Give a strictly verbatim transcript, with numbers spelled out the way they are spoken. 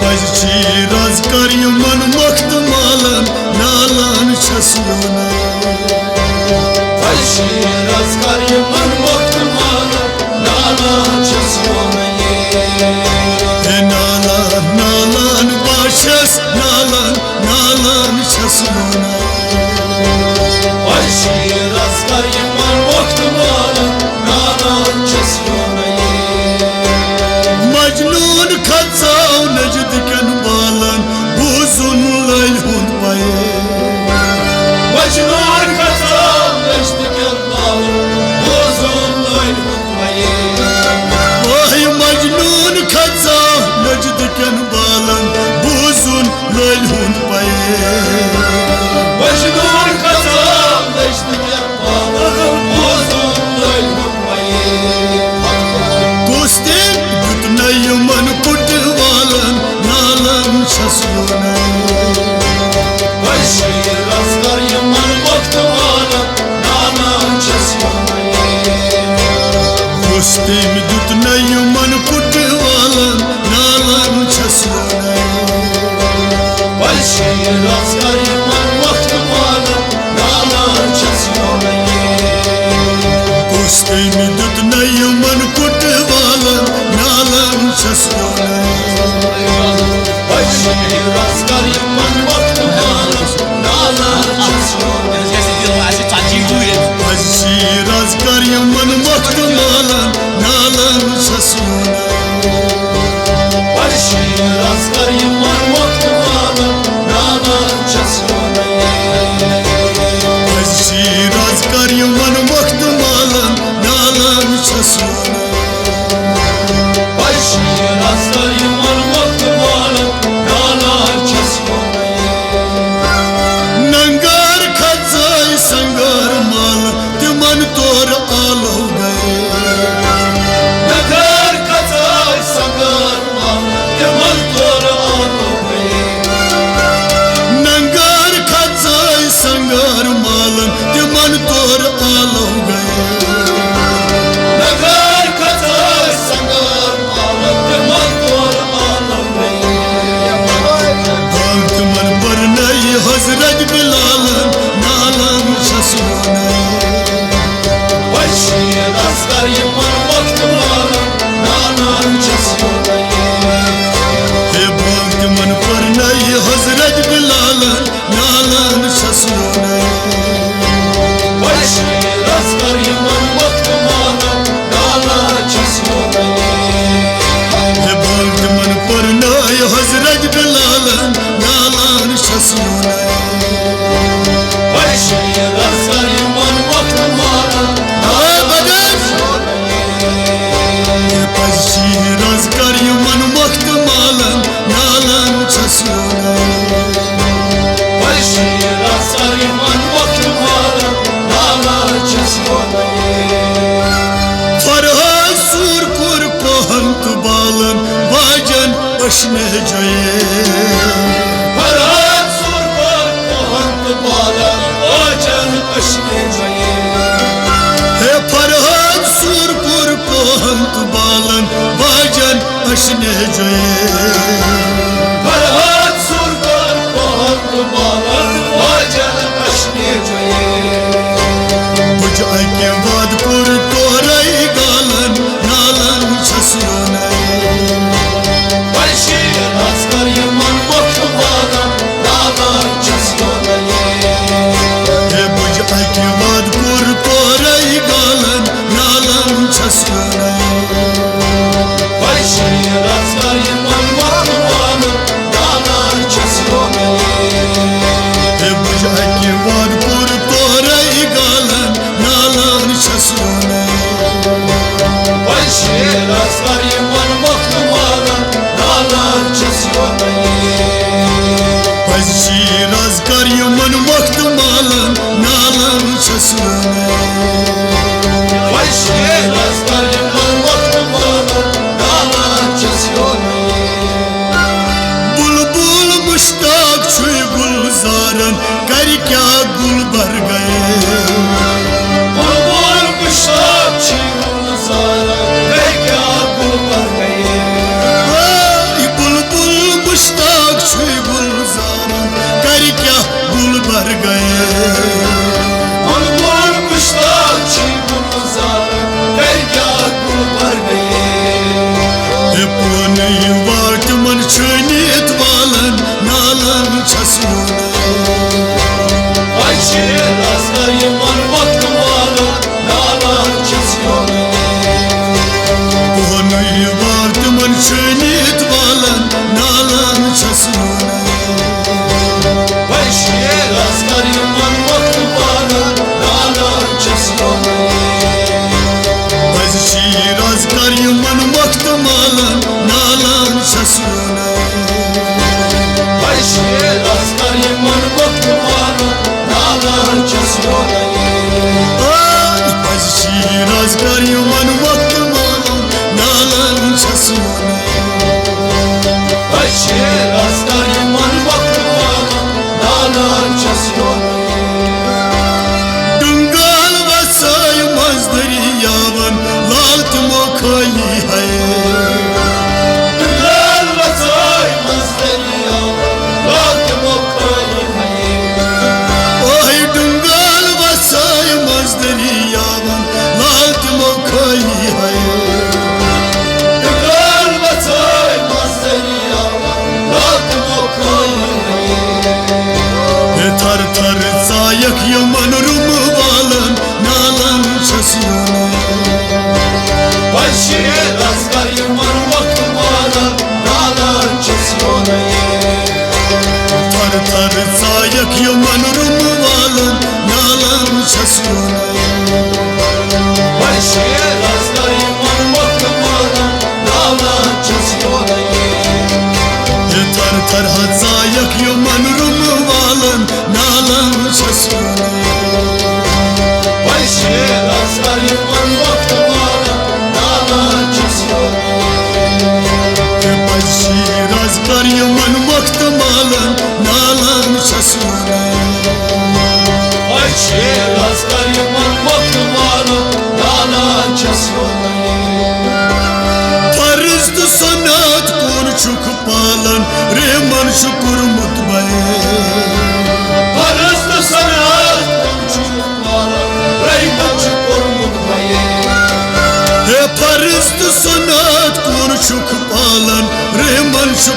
پزِ چھی رز کر یِمن مۄختہٕ مالن، نالان چھس یونَے۔ پزِ چھی رز کر یِمن مۄختہٕ مالن، نالان چھس یونَے۔ ہے نالان، نالان بہٕ چھس، نالان، نالان چھس یونَے۔ پزِ چھی رز کر یِمن مۄختہٕ مالن، نالان چھس یونَے۔ مجنون کھژاو نجد کٮ۪ن بالن، بوزُن لٲلۍ ہُنٛد پے۔ مجنون کھژاو نجد کٮ۪ن بالن، بوزُن لٲلۍ ہُنٛد پے۔ واے مجنون کھژاو نجد کٮ۪ن بالن، بوزُن لٲلۍ ہُنٛد پے۔ مجنون کھژاو نجد کٮ۪ن بالن، بوزُن لٲلۍ ہُنٛد پے۔ کُس تٔمۍ دیُت نہ یِمن پُٹہٕ والن، نالان چھس یونَے۔ پزِ چھی رز کر یِمن مۄختہٕ مالن، نالان چھس یونَے۔ کُس تٔمۍ دیُت نہ یِمن پُٹہٕ والن، نالان چھس یونَے۔ پزِ چھی رز کر یِمن مۄختہٕ مالن، نالان چھس یونَے۔ کُس تٔمۍ دیُت نہ یِمن پُٹہٕ والن، نالان چھس یونَے۔ پزِ چھی رز کر یِمن مۄختہٕ مالن، نالان چھس یونَے۔ پزِ چھی رز کر یِمن مۄختہٕ مالن، نالان چھس یونَے۔ پزِ چھی رز کر یِمن مۄختہٕ مالن، نالان چھس یونَے۔ پزِ چھی رز کر یِمن مۄختہٕ مالن، نالان چھس یونَے۔ پزِ چھی رز کر یِمن مۄختہٕ مالن، نالان چھس یونَے۔ ننگار کھژٲے سنگار مال، تِمن تور آلو گئے۔ ننگار کھژٲے سنگار مال، تِمن تور آلو گئے۔ ننگار کھژٲے سنگار مالن، تِمن تور آلو گئے۔ ننگار کھژٲے سنگار مالن، تِمن تور آلو گئے۔ بانگ تِمن پرنٲے حضرت بلالن، نالان چھس یونَے۔ پزِ چھی رز کر یِمن مۄختہٕ مالن، نالان چھس یونَے۔ ہے بانگ تِمن پرنٲے حضرت بلالن، نالان چھس یونَے۔ پزِ چھی رز کر یِمن مۄختہٕ مالن، نالان چھس یونَے۔ ہے بانگ تِمن پرنٲے حضرت بلالن، نالان چھس یونَے۔ پزِ چھی رز کر یِمن مۄختہٕ مالن، نالان چھس یونَے۔ پزِ چھی رز کر یِمن مۄختہٕ مالن، نالان چھس یونَے۔ پزِ چھی رز کر یِمن مۄختہٕ مالن، نالان چھس یونَے۔ فرہاد سوٗر کوٚر کوہن تہٕ بالن، باجن اشنہِ جویے۔ فرہاد سوٗر کوٚر کوہن تہٕ بالن، باجن اشنہِ جویے۔ ہے فرہاد سوٗر کوٚر کوہن تہٕ بالن، باجن اشنہِ جویے۔ فرہاد سوٗر کوٚر کوہن تہٕ بالن، باجن اشنہِ جویے۔ بُجہِ اکہِ واد کوٚر تورے گالن، نالان چھس یونَے۔ پزِ چھی رز کر یِمن مۄختہٕ مالن، نالان چھس یونَے۔ ہے بُجہِ اکہِ واد کوٚر تورے گالن، نالان چھس یونَے۔ پزِ چھی رز کر یِمن مۄختہٕ مالن، نالان چھس یونَے۔ ہے بُجہِ اکہِ واد کوٚر تورے گالن، نالان چھس یونَے۔ پزِ چھی رز کر یِمن مۄختہٕ مالن، نالان چھس یونَے۔ پزِ چھی رز کر یِمن مۄختہٕ مالن، نالان چھس یونَے۔ پزِ چھی رز کر یِمن مۄختہٕ مالن، نالان چھس یونَے۔ بلبل مشتاق چھُے گلزارن، کرِ کیٛاہ گل برگے۔ بلبل مشتاق چھُے گلزارن، کرِ کیٛاہ گل برگے۔ اے بلبل طرح ژایکھ یِمن رُمہٕ والن نالن چھَس وَنان۔ بشیر اصغر یِمن وقت والن نالن چھَس وَنان۔ بشیر اصغر یِمن وقت والن نالن چھَس وَنان۔ بشیر اصغر یِمن وقت والن نالن چھَس وَنان۔ فرض تہٕ سنت کُن چھُکھ پالن، رحمن چھُ کوٚرمُت بیان۔ فرض تہٕ سنت کُن چھُکھ پالن، رحمن چھُ کوٚرمُت بیان۔ ہے فرض تہٕ سنت کُن چھُکھ پالن، رحمن چھُ